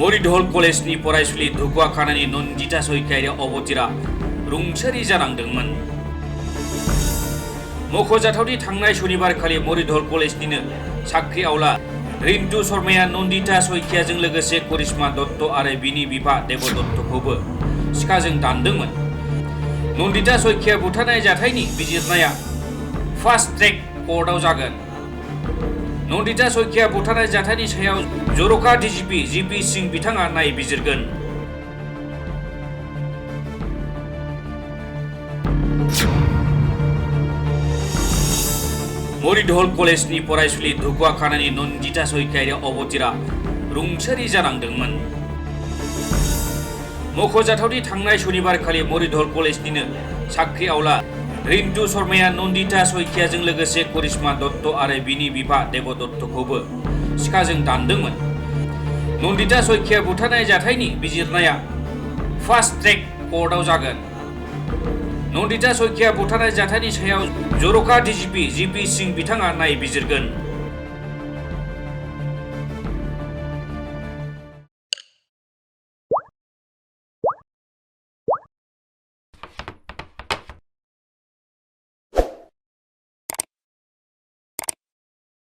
मरिधल कलेजनि फरायसुलि धुकुवाखानानि नन्दिता सयखियारि अबथिरा रुंसारि जानांदोंमोन। मख'जाथावदि थांनाय सनिबारखालि मरिधल कलेजनिनो साख्रि आवला रिन्टु शर्माया नन्दिता सयखियाजों लोगोसे करिश्मा दत्त आरो बिनि बिफा देब दत्तखौबो सिखाजों दानदोंमोन। नन्दिता सयखिया बुथारनाय जाथायनि बिजिरनाया फास्ट ट्रेक कर्टआव जागोन। नन्दिता सयखिया बुथारनाय जाथायनि सायाव जर'खा डिजिपि जिपि सिंह बिथाङा नायबिजिरगोन। मरिधल कलेजनि फरायसुलि धुकुवाखानानि नन्दिता सयखियारि अबथिरा रुंसारि जानांदोंमोन। मख'जाथावदि थांनाय सनिबारखालि मरिधल कलेजनिनो साख्रि आवला रिन्टु शर्माया नन्दिता सयखियाजों लोगोसे करिश्मा दत्त आरो बिनि बिफा देब दत्तखौबो सिखाजों दानदोंमोन। नन्दिता सयखिया बुथारनाय जाथायनि बिजिरनाया फास्ट ट्रेक कर्टआव जागोन। नन्दिता सयखिया बुथारनाय जाथायनि सायाव जर'खा डिजिपि जिपि सिंह बिथाङा नायबिजिरगोन।